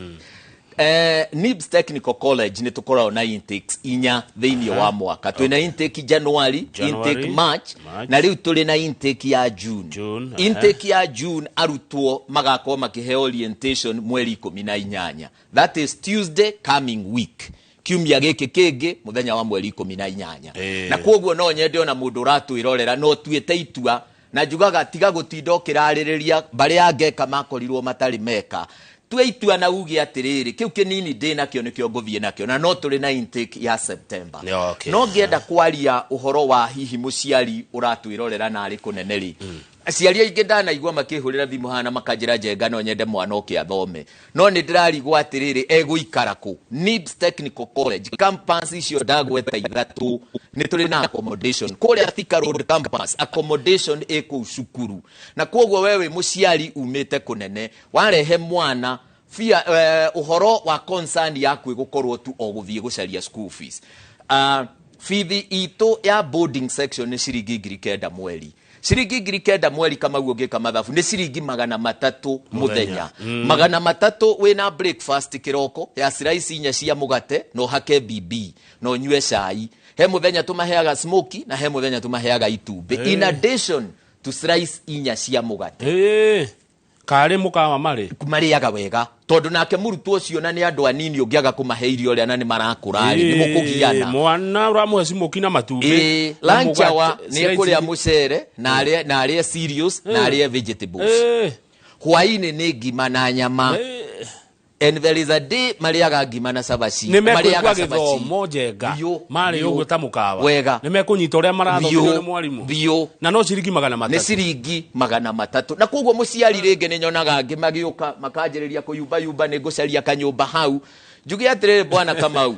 NIBS Technical College nĩ tũkoragwo na intakes inya thĩinĩ wa mwaka. Twĩna intake January, January, intake March, March. na rĩu tũrĩ na intake ya June. June. Intake ya June arutwo magakorwo makĩheo orientation mweri 18, that is Tuesday coming week, kiumia gĩkĩ kĩngĩ, mũthenya wa mweri 18. Na kwoguo no nyende ona mũndũ ũratwĩrorera no tuĩte itua, na njugaga tiga gũtinda ũkĩrarĩrĩria barĩa angeka makorirwo matarĩ meka. Tue itua na uge atĩrĩrĩ, kĩu kĩnini ndĩ nakĩo nĩkĩo ngũthiĩ nakĩo, na no tũrĩ na intake ya September. No ngĩenda kwaria ũhoro wa hihi mũciari ũratwĩrorera na arĩ kũnene rĩ, aciari aingĩ ndanaigua makĩhũrĩra thimũ hana makanjĩra, "Njenga, no nyende mwana ũke athome, no nĩ ndĩrarigwo atĩrĩrĩ, egũikara kũ?" NIBS Technical College campus icio ndagweta ithatũ nĩ tũrĩ na accommodation kũrĩa Thika Road campus. Accommodation ĩ kũu cukuru, na kwoguo we wĩ mũciari umĩte kũnene warehe mwana fia, ũhoro wa concern yaku ĩgũkorwo tu o gũthiĩ gũcaria school fees. Bithi itũ ya boarding section nĩ ciringi 9,000 mweri. Ciringi 9,000 mweri, Kamau, ũngĩka mathabu nĩ ciringi 300 mũthenya. 300 wĩna breakfast kĩroko ya slice inya cia mũgate na ũhake BB na ũnyue cai. He mũthenya tũmaheaga smoky na he mũthenya tũmaheaga itumbĩ in addition to slice inya cia mũgate. Karĩ mũkawa marĩ Marĩaga wega, tondũ nake mũrutwo ũcio na nĩ andũ anini ũngĩaga kũmahe irio ũrĩa na nĩ marakũra rĩ, nĩ mũkũgiana. Mwana ũramũhe smoky na matumbĩ na Lunch hour mũgate, nĩ slice. ekũrĩa mũcere na arĩe na arĩe cereals na arĩe vegetables. Hwaĩ-inĩ nĩ ngima na nyama, and there is a day marĩaga ngima na cabaci. Nĩ mekũigua Marĩaga cabaci. gĩthomo, Njenga? Biũ, marĩ biũ. ũguo ta mũkawa? Wega. Nĩ mekũnyita ũrĩa marathomithio Biũ, nĩ mwarimũ? Biũ. Na no ciringi magana Nĩ matatũ ciringi 300. Na koguo mũciari rĩngĩ nĩ nyonaga angĩ magĩũka makanjĩrĩria kũyumbayumba, nĩ ngũcaria kanyũmba hau. Njuge atĩrĩrĩ, bwana Kamau,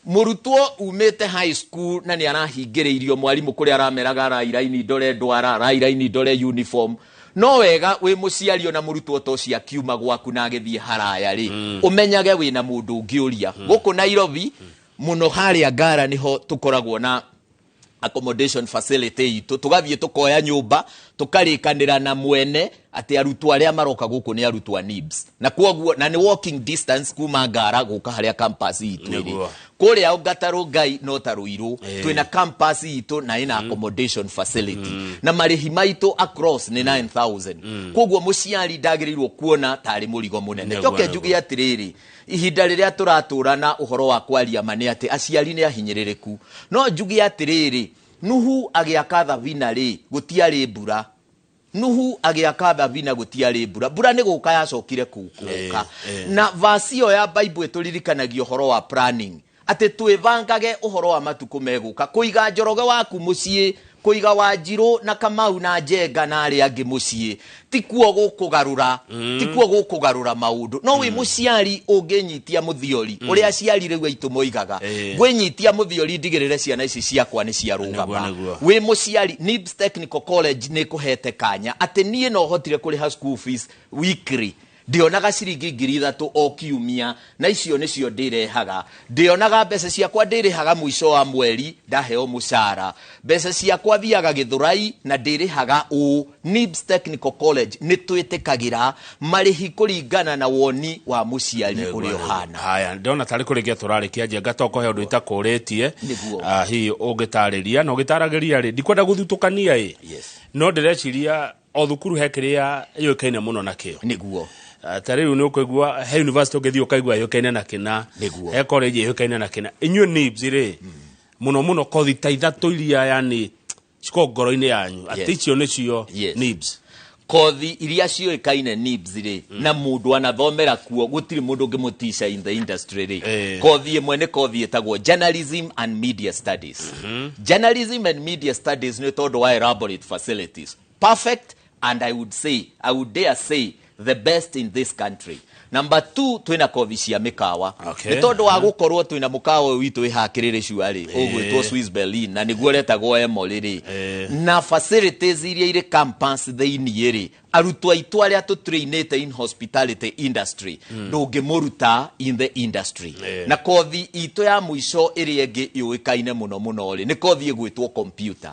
mũrutwo umĩte high school na nĩ arahingĩrĩirio mwarimũ kũrĩa arameraga arairaini ndore ndwara arairaini ndore uniform, no wega wĩ mũciari ona mũrutwo ta ũcio akiuma gwaku na agĩthiĩ haraya rĩ, ũmenyage wĩna mũndũ ũngĩũria gũkũ Nairobi mũno. Harĩa Ngara nĩho tũkoragwo na accommodation facility itũ. Tũgathiĩ tũkoya nyũmba, tũkarĩkanĩra na mwene atĩ arutwo arĩa maroka gũkũ nĩ arutwo a NIBS, na kwoguo na nĩ walking distance kuma Ngara gũka harĩa campus itũ ĩrĩ. Kũrĩa Ngatarũ Ngai no ta Rũirũ twĩna campus itũ na ĩna accommodation facility, na marĩhi maitũ across nĩ 9000. Koguo mũciari ndagĩrĩirwo kuona tarĩ mũrigo mũnene. Njoke njuge atĩrĩrĩ, ihinda rĩrĩa tũratũra na ũhoro wa kwaria ma nĩ atĩ aciari nĩ ahinyĩrĩrĩku. No njuge atĩrĩrĩ, Nuhu agĩaka thabina rĩ, gũtiarĩ mbura. Nuhu agĩaka thabina gũtiarĩ mbura. Mbura nĩ gũka yacokire kũka. Na vasi ĩyo ya Bible ĩtũririkanagia ũhoro wa planning, atĩ twĩbangage ũhoro wa matukũ megũka. Kũiga Njoroge waku mũciĩ, kũiga Wanjirũ na Kamau na Njenga na arĩa angĩ mũciĩ, tikuo gũkũgarũra, tikuo gũkũgarũra maũndũ. No wĩ mũciari ũngĩnyitia mũthiori ũrĩa aciari rĩu aitũ moigaga, ngwĩnyitia mũthiori ndigĩrĩre ciana ici ciakwa nĩ ciarũgama. Wĩ mũciari, NIBS Technical College nĩ kũhete kanya atĩ niĩ no hotire kũrĩha school fees weekly. Ndionaga ciringi 3,000 o kiumia, na icio nĩcio ndĩrehaga. Ndionaga mbeca ciakwa ndĩrĩhaga mũico wa mweri ndaheo mũcara. Mbeca ciakwa thiaga Gĩthũrai na ndĩrĩhaga ũũ. NIBS Technical College nĩ twĩtĩkagĩra marĩhi kũringana na woni wa mũciari ũrĩa ũhana. Haya, ndona tarĩ kũrĩkia tũrarĩkia Njenga, to kũhe ũndũ itakũrĩtie. Nĩguo. Hihi ũngĩtarĩria na ũgĩtaragĩria rĩ, ndikwenda gũthutũkania ĩ. Yes. No ndĩreciria o thukuru he kĩrĩa yũĩkaine mũno nakĩo. Nĩguo. Ta rĩu nĩ ũkũigua he university ũngĩthiĩ ũkaigua yũĩkaine na kĩna. Nĩguo. He college yũĩkaine na kĩna. Inyuĩ NIBS rĩ, mũno mũno kothi ta ithatũ iria yani cikoragwo ngoro-inĩ yanyu atĩ Yes. icio nĩcio Yes. NIBS. Kothi iria ciũĩkaine NIBS rĩ, na mũndũ anathomera kuo gũtirĩ mũndũ ũngĩmũtica in the industry rĩ. Kothi ĩmwe nĩ kothi ĩtagwo Journalism and Media Studies. Journalism and Media Studies nĩ tondũ wa elaborate facilities, perfect, and I would say, I would dare say, the best in this country. Number 2, twĩna kothi cia mĩkawa. Okay. Nĩ tondũ wa gũkorwo twĩna mũkawa ũyũ witũ wĩ haha Kĩrĩrĩcua rĩ, ũgwĩtwo Swiss Berlin, na nĩguo ũretagwo Emory rĩ. Na facilities iria irĩ campus thĩiniĩ rĩ, arutwo aitũ arĩa tũtrainĩte in hospitality industry, ndũngĩmũruta in the industry. Na kothi itũ ya mũico ĩrĩa ĩngĩ yũĩkaine mũno mũno rĩ, nĩ kothi ĩgwĩtwo computer.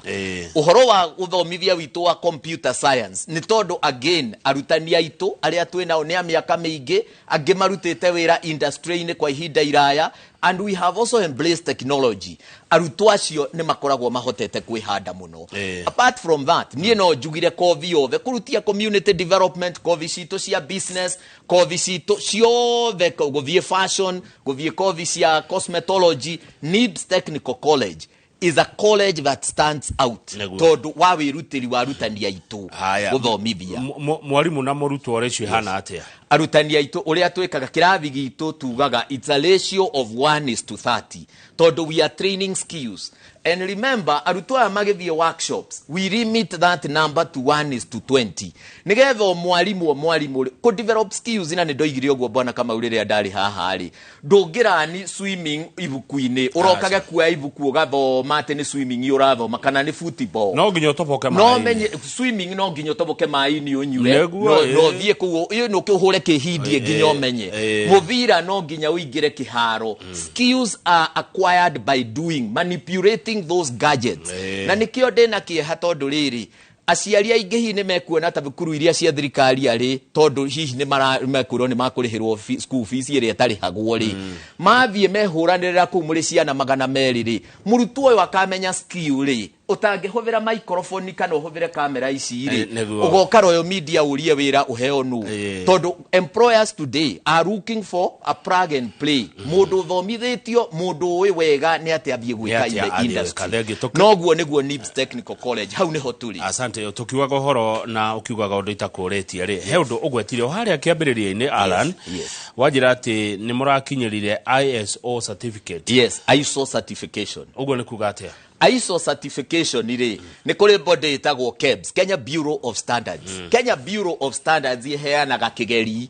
Ũhoro wa ũthomithia witũ wa computer science nĩ tondũ again arutani aitũ arĩa twĩ nao nĩ a mĩaka mĩingĩ, angĩ marutĩte wĩra industry-inĩ kwa ihinda iraya, and we have also embraced technology. Arutwo acio nĩ makoragwo mahotete kwĩhanda mũno. Apart from that, niĩ no njugire kothi yothe kũrutia community development, kothi citũ cia business, kothi citũ ciothe, gũthiĩ fashion, gũthiĩ kothi cia cosmetology. NIBS Technical College is a college that stands out tondũ wa wĩrutĩri wa arutani aitũ gũthomithia. Mwarimũ na mũrutwo ratio ĩhana atĩa? Arutani aitũ ũrĩa twĩkaga kĩrathi gitũ tugaga it's a ratio of 1:30 tondũ we are training skills. And remember, arutwo aya magĩthiĩ workshops, we limit that number to 1:20 nĩgetha o mwarimũ o mwarimũ rĩ, kũ develop skills. Na nĩ ndoigire ũguo Bwana Kamau rĩrĩa ndarĩ haha rĩ, ndũngĩrani swimming ibuku-inĩ, ũrokage kuoya ibuku ũgathoma atĩ nĩ swimming ũrathoma kana nĩ football. No nginya ũtoboke No maĩ-inĩ. menye swimming no nginya ũtoboke maĩ-inĩ ũnyue. Nĩguo, No ũthiĩ kũu, ĩ, no ũkĩhũre kĩhindie nginya ũmenye. Mũbira no nginya ũingĩre kĩharo. Skills are acquired by doing, manipulating those gadgets. Na nĩkĩo ndĩna kĩeha tondũ rĩrĩ, aciari aingĩ hihi nĩ mekuona ta thukuru iria cia thirikari arĩ, tondũ hihi nĩ mekwĩrwo nĩ makũrĩhĩrwo school fees ĩrĩa ĩtarĩhagwo rĩ. Mathiĩ mehũranĩrĩra kũu mũrĩ ciana 200 rĩ, mũrutwo ũyũ akamenya skill rĩ, ũtangĩhũthĩra microphone kana ũhũthĩre kamera ici rĩ, Nĩguo. ũgoka Royal Media ũrie wĩra ũheo nũ. Tondũ employers today are looking for a plug and play. Mũndũ ũthomithĩtio, mũndũ ũĩ wega nĩ atĩ athiĩ gwĩka Nĩ in atĩa the athiĩ gwĩka. industry. Thengiũ. Noguo nĩguo NIBS Technical College, hau nĩho tũrĩ. Asante. Tukiugaga ũhoro na ũkiugaga ũndũ itakũrĩtie rĩ, he ũndũ ũgwetire o harĩa kĩambĩrĩria-inĩ, Alan. Yes. Wanjĩra atĩ nĩ mũrakinyĩrire ISO certificate. Yes, ISO certification. Ũguo nĩ kuga atĩa? ISO certification rĩ, nĩ kũrĩ body ĩtagwo KEBS, Kenya Bureau of Standards. Kenya Bureau of Standards ĩheanaga kĩgeri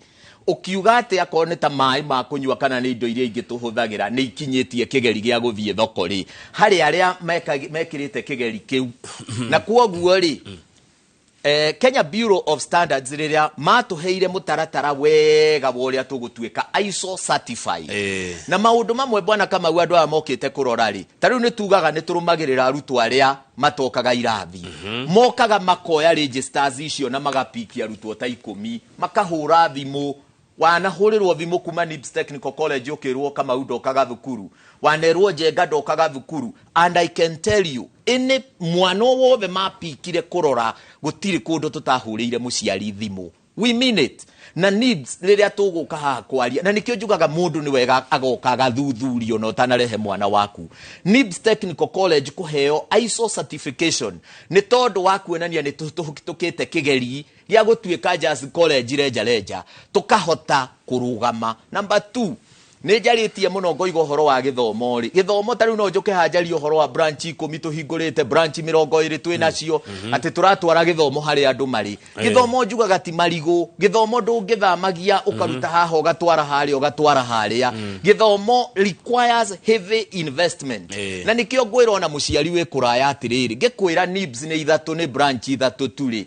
ũkiuga atĩ akorwo nĩ ta maĩ ma kũnyua kana nĩ indo iria ingĩ tũhũthagĩra nĩ ikinyĩtie kĩgeri gĩa gũthiĩ thoko rĩ, harĩ arĩa mekĩrĩte kĩgeri kĩu. Na kwoguo rĩ, Kenya Bureau of Standards rĩrĩa matũheire mũtaratara wega wa ũrĩa tũgũtuĩka ISO certified. Na maũndũ mamwe Bwana Kamau andũ aya mokĩte kũrora rĩ, ta rĩu nĩ tugaga nĩ tũrũmagĩrĩra arutwo arĩa matokaga irathi. Mokaga makoya registers icio na magapiki arutwo ta 10, makahũra thimũ. Wanahũrĩrwo thimũ kuma NIBS Technical College ũkĩrwo Kamau ndokaga thukuru, wanerwo Njenga ndokaga thukuru. And I can tell you, any mwana o wothe mapikire kũrora gũtirĩ kũndũ tũtahũrĩire mũciari thimũ. We mean it. Na NIBS rĩrĩa tũgũka haha kwaria, na nĩkĩo njugaga mũndũ nĩ wega agoka agathuthurio na ũtanarehe mwana waku. NIBS Technical College kũheo ISO certification nĩ tondũ wa kuonania nĩ tũhĩtũkĩte kĩgeri gĩa gũtuĩka Jazz College renja renja, tũkahota kũrũgama. Number 2, nĩ njarĩtie mũno ngoiga ũhoro wa gĩthomo rĩ. Gĩthomo ta rĩu no njũke haha njarie ũhoro wa branch 10 tũhingũrĩte, branch 20 twĩ nacio, atĩ tũratwara gĩthomo harĩa andũ marĩ. Gĩthomo njugaga ti marigũ, gĩthomo ndũngĩthamagia ũkaruta haha ũgatwara harĩa ũgatwara harĩa. Gĩthomo requires heavy investment. Na nĩkĩo ngwĩra ona mũciari wĩ kũraya atĩrĩrĩ, ngĩkwĩra NIBS nĩ ithatũ, nĩ branch ithatũ tu rĩ,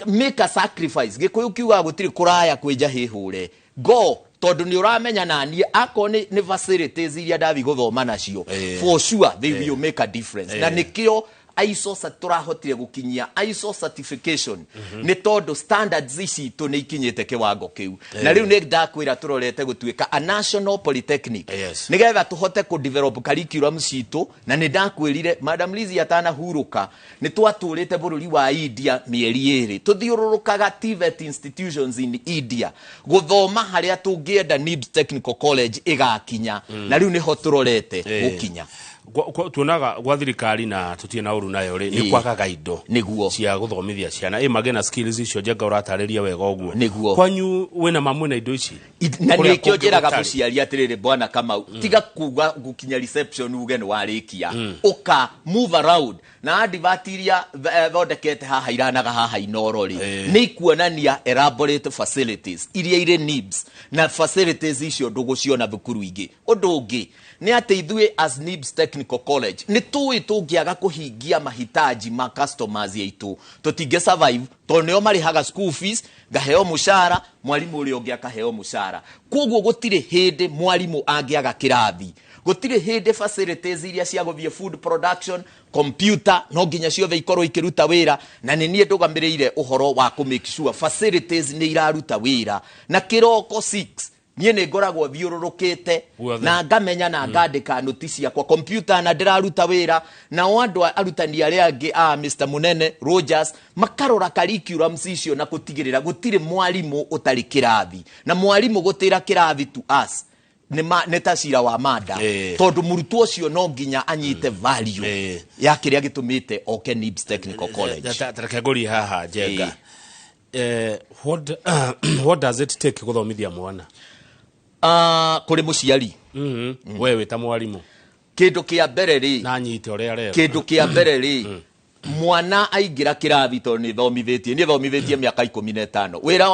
Make a sacrifice. Gĩkũyũ kiugaga gũtirĩ kũraya kwĩnja hĩhũre. Go, tondũ nĩ ũramenya naniĩ akorwo nĩ facilities iria ndathiĩ gũthoma nacio, for sure they will make a difference. Na nĩkĩo ISO tũrahotire gũkinyia ISO certification, nĩ tondũ standards citũ nĩ ikinyĩte kĩwango kĩu. Na rĩu nĩ ndakwĩra tũrorete gũtuĩka a national polytechnic, nĩgetha tũhote kũ develop curriculum citũ. Na nĩ ndakwĩrire, Madam Lizzie atanahurũka, nĩ twatũrĩte bũrũri wa India mĩeri 2, tũthiũrũrũkaga TVET institutions in India gũthoma harĩa tũngĩenda NIBS Technical College ĩgakinya, na rĩu nĩho tũrorete gũkinya. Tuonaga gwa thirikari, na tutirĩ na ũru nayo rĩ, nĩ kwagaga indo cia gũthomithia ciana ĩ magĩe na skills icio Njenga ũratarĩria wega ũguo. Kwanyu wĩna mamwe na indo ici? Na Kũrĩa nĩkĩo kũngĩ njĩraga gũtarĩ. Mũciari atĩrĩrĩ, bwana Kamau, tiga kuga gũkinya reception uge nĩ warĩkia, ũka move around na advert iria thondekete haha iranaga haha Inoro rĩ, nĩ ikuonania elaborate facilities iria irĩ NIBS, na facilities icio ndũgũciona thukuru ingĩ. Ũndũ ũngĩ nĩ atĩ ithuĩ as NIBS Technical College nĩ tũĩ tũngĩaga kũhingia mahitaji ma customers aitũ, tũtingĩ survive, tondũ nĩo marĩhaga school fees, ngaheo mũcara, mwarimũ ũrĩa ũngĩ akaheo mũcara. Koguo gũtirĩ hĩndĩ mwarimũ angĩaga kĩrathi, gũtirĩ hĩndĩ facilities iria cia gũthiĩ food production, computer, no nginya ciothe ikorwo ikĩruta wĩra. Na nĩ niĩ ndũgamĩrĩire ũhoro wa kũ make sure facilities nĩ iraruta wĩra. Na kĩroko 6 niĩ nĩ ngoragwo thiũrũrũkĩte Guothe. na ngamenya na ngandĩka noti ciakwa, computer na ndĩraruta wĩra, nao andũ arutani arĩa angĩ a Mr Munene Rogers makarora curriculums icio na gũtigĩrĩra gũtirĩ mwarimũ ũtarĩ kĩrathi. Na mwarimũ gũtĩra kĩrathi to us nĩ ta cira wa manda, tondũ mũrutwo ũcio no nginya anyite value ya kĩrĩa gĩtũmĩte oke NIBS Technical College. Reke ngũrie haha, Njenga. What does it take gũthomithia mwana? Kũrĩ mũciari? We wĩ ta mwarimũ. Kĩndũ kĩa mbere rĩ, Na anyite ũrĩa arerwo. Kĩndũ kĩa mbere rĩ, mwana aingĩra kĩrathi, tondũ nĩ thomithĩtie, niĩ thomithĩtie mĩaka 15, wĩra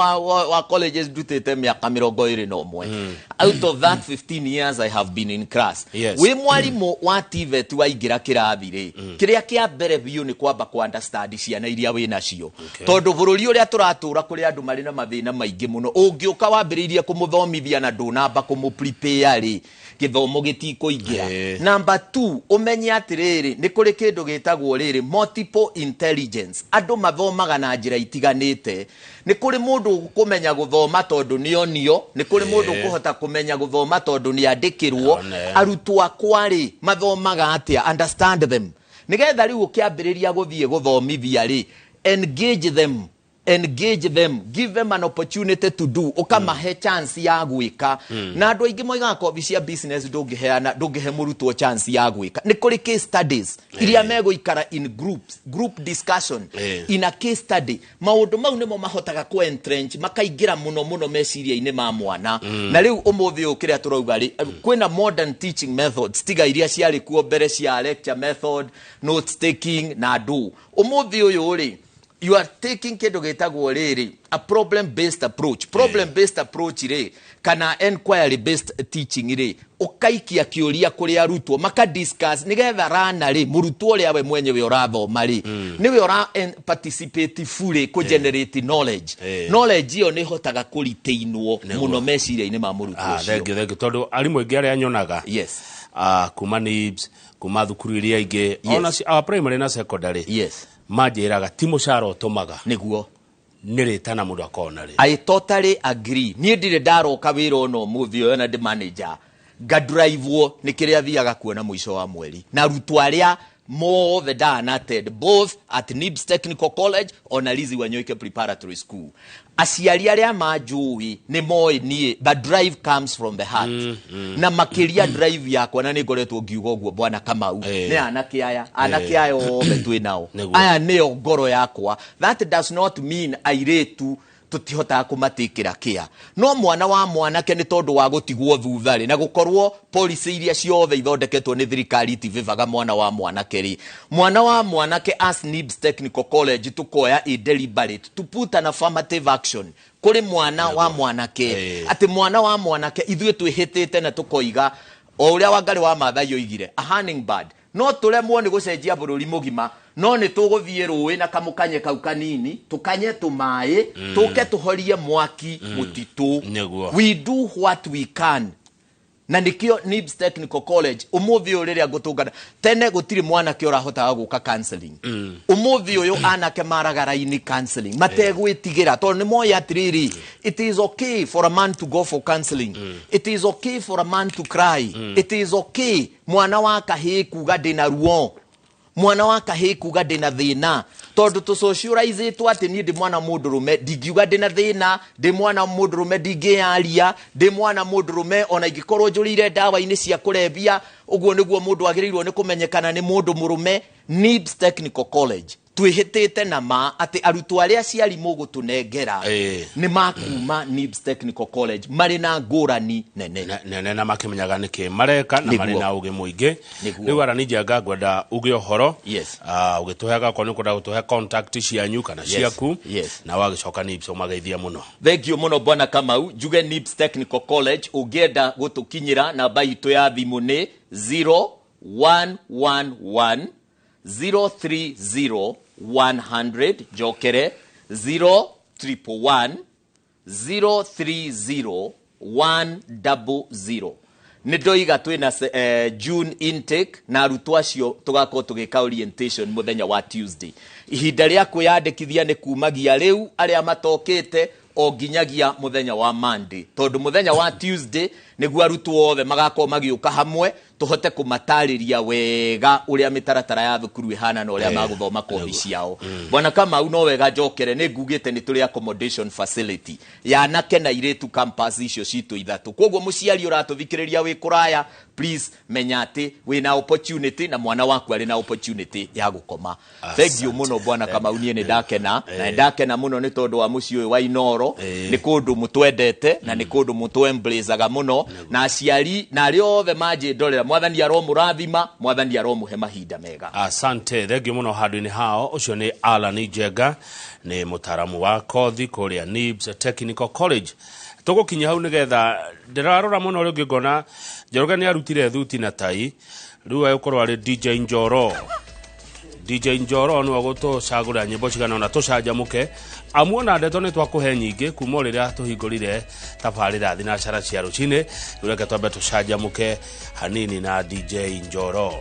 wa colleges ndutĩte mĩaka 21. Out of that 15 years I have been in class. Wĩ mwarimũ wa TVET waingĩra kĩrathi rĩ, kĩrĩa kĩa mbere biũ nĩ kwamba kũ understand ciana iria wĩ nacio, tondũ bũrũri ũrĩa tũratũra kũrĩ andũ marĩ na mathĩna maingĩ mũno. Ũngĩũka wambĩrĩirie kũmũthomithia na ndũnamba kũmũ prepare rĩ, gĩthomo gĩtikũingĩra. Number 2, ũmenye atĩrĩrĩ, nĩ kũrĩ kĩndũ gĩtagwo rĩrĩ multiple intelligence. Andũ mathomaga na njĩra itiganĩte. Nĩ kũrĩ mũndũ ũkũmenya gũthoma tondũ nĩ onio, nĩ kũrĩ mũndũ ũkũhota kũmenya gũthoma tondũ nĩ andĩkĩrwo. One. Arutwo akwa rĩ, mathomaga atĩa? Understand them, nĩgetha rĩu ũkĩambĩrĩria gũthiĩ gũthomithia rĩ, engage them, engage them, give them an opportunity to do, ũkamahe chance ya gwĩka. Na andũ aingĩ moigaga kothi cia business ndũngĩheana, ndũngĩhe mũrutwo chance ya gwĩka. Nĩ kũrĩ case studies iria megũikara in groups, group discussion, in a case study. Maũndũ mau nĩmo mahotaga kũ entrench, makaingĩra mũno mũno meciria-inĩ ma mwana. Na rĩu ũmũthĩ ũyũ kĩrĩa tũrauga rĩ, kwĩna modern teaching methods, tiga iria ciarĩ kuo mbere cia lecture method, note taking na ndũ. Ũmũthĩ ũyũ rĩ, you are taking kĩndũ gĩtagwo rĩrĩ a problem based approach. Problem based approach rĩ, kana enquiry based teaching rĩ, ũkaikia kĩũria kũrĩ arutwo maka discuss, nĩgetha rana rĩ, mũrutwo ũrĩa we mwenyewe ũrathoma rĩ, nĩwe ũra participate fully kũ generate knowledge. Knowledge ĩyo nĩ ĩhotaga kũritainwo mũno meciria-inĩ ma mũrutwo ũcio. Thank you, thank you. Tondũ arimũ aingĩ arĩa nyonaga kuma NIBS, kuma thukuru iria ingĩ, ona primary na secondary, manjĩraga ti mũcara ũtũmaga, nĩ rĩtana mũndũ akorwo narĩo. I totally agree. Niĩ ndirĩ ndaroka wĩra ona ũmũthĩ ũyũ na ndĩ manager ngadrivewo nĩ kĩrĩa thiaga kuona mũico wa mweri. Na arutwo arĩa mothe ndanattend both at NIBS Technical College ona Lizzie Wanyoike Preparatory School, aciari arĩa manjũĩ nĩ moĩ niĩ the drive comes from the heart. Na makĩria drive yakwa, na nĩ ngoretwo ngiuga ũguo, bwana Kamau, nĩ anake aya, anake aya othe twĩ nao. Aya nĩo ngoro yakwa. That does not mean airĩtu tũtihotaga kũmatĩkĩra kĩa, no mwana wa mwanake nĩ tondũ wa gũtigwo thutha rĩ, na gũkorwo policy iria ciothe ithondeketwo nĩ thirikari itivivaga mwana wa mwanake rĩ, mwana wa mwanake as NIBS Technical College tũkoya a deliberate to put an affirmative action kũrĩ mwana wa mwanake, atĩ mwana wa mwanake ithuĩ twĩhĩtĩte na tũkoiga o ũrĩa Wangarĩ wa Maathai oigire, a hummingbird, no tũremwo nĩ gũcenjia bũrũri mũgima, No nĩ tũgũthiĩ rũĩ na kamũkanye kau kanini, tũkanye tũmaĩ, tũke tũhorie mwaki mũtitũ. Nĩguo. We do what we can. Na nĩkĩo NIBS Technical College ũmũthĩ ũyũ rĩrĩa ngũtũngana, tene gũtirĩ mwanake ũrahotaga gũka counseling. Ũmũthĩ ũyũ anake maraga raini counseling mategwĩtigĩra, tondũ nĩ moĩ atĩrĩrĩ, it is okay for a man to go for counseling, it is okay for a man to cry, it is okay mwana wa kahĩĩ kuga ndĩna ruo, mwana wa kahĩĩ kuga ndĩna thĩna, tondũ tũsocializĩtwo atĩ niĩ ndĩ mwana mũndũrũme ndingiuga ndĩna thĩna, ndĩ mwana mũndũrũme ndingĩyaria, ndĩ mwana mũndũrũme ona ingĩkorwo njũrĩire ndawa-inĩ cia kũrebia, ũguo nĩguo mũndũ agĩrĩirwo nĩ kũmenyekana nĩ mũndũ mũrũme. NIBS Technical College twĩhĩtĩte na ma atĩ arutwo arĩa aciari mũgũtũnengera nĩ makuma NIBS Technical College marĩ na ngũrani nene. Nene na makĩmenyaga nĩkĩ mareka na marĩ Nĩguo. na ũgĩ mũingĩ. Nĩguo. Rĩu ara nĩ ngwenda uge ũhoro. Yes. Ũgĩtũheaga okorwo nĩ ũkwenda gũtũhe contact cianyu kana ciaku, na wagĩcoka NIBS ũmageithia mũno. Thank you mũno, bwana Kamau. Njuge NIBS Technical College, ũngĩenda gũtũkinyĩra, namba itũ ya thimũ nĩ 0111 030 100. Njokere, 0111 030 100. Nĩ ndoiga twĩna June intake, na arutwo acio tũgakorwo tũgĩka orientation mũthenya wa Tuesday. Ihinda rĩa kwĩyandĩkithia nĩ kumagia rĩu arĩa matokĩte o nginyagia mũthenya wa Monday, tondũ mũthenya wa Tuesday nĩguo arutwo othe magakorwo magĩũka hamwe, tũhote kũmatarĩria wega ũrĩa mĩtaratara ya thukuru ĩhana na ũrĩa magũthoma kothi ciao. Bwana Kamau, no wega njokere, nĩ ngugĩte nĩ tũrĩ accommodation facility ya anake na airĩtu campus icio citũ ithatũ. Koguo mũciari ũratũthikĩrĩria wĩ kũraya, please menya atĩ wĩna opportunity na mwana waku arĩ na opportunity ya gũkoma. Thank you mũno, bwana Kamau. Niĩ nĩ ndakena na nĩ ndakena mũno nĩ tondũ wa mũciĩ ũyũ wa Inoro. Nĩ kũndũ mũtwendete na nĩ kũndũ mũtwembraceaga mũno, na aciari na arĩa othe manjĩndorera, mwathani aromũrathima, mwathani aromũhe mahinda mega. Asante, thengio mũno handũ-inĩ hao. Ũcio nĩ Alan Njenga, nĩ mũtaaramu wa kothi kũrĩa NIBS Technical College. Tũgũkinya hau nĩgetha ndĩrarora mũno rĩngĩ ngona Njoroge nĩ arutire thuti na tai, rĩu agũkorwo arĩ DJ Njoro. DJ Njoro nĩwe gũtũcagũrĩra nyĩmbo cigana ona tũcanjamũke, amu ona ndeto nĩ twakũhe nyingĩ kuma o rĩrĩa tũhingũrire tabarĩra thinacara cia rũcinĩ. Rĩu reke twambe tũcanjamũke hanini na DJ Njoro.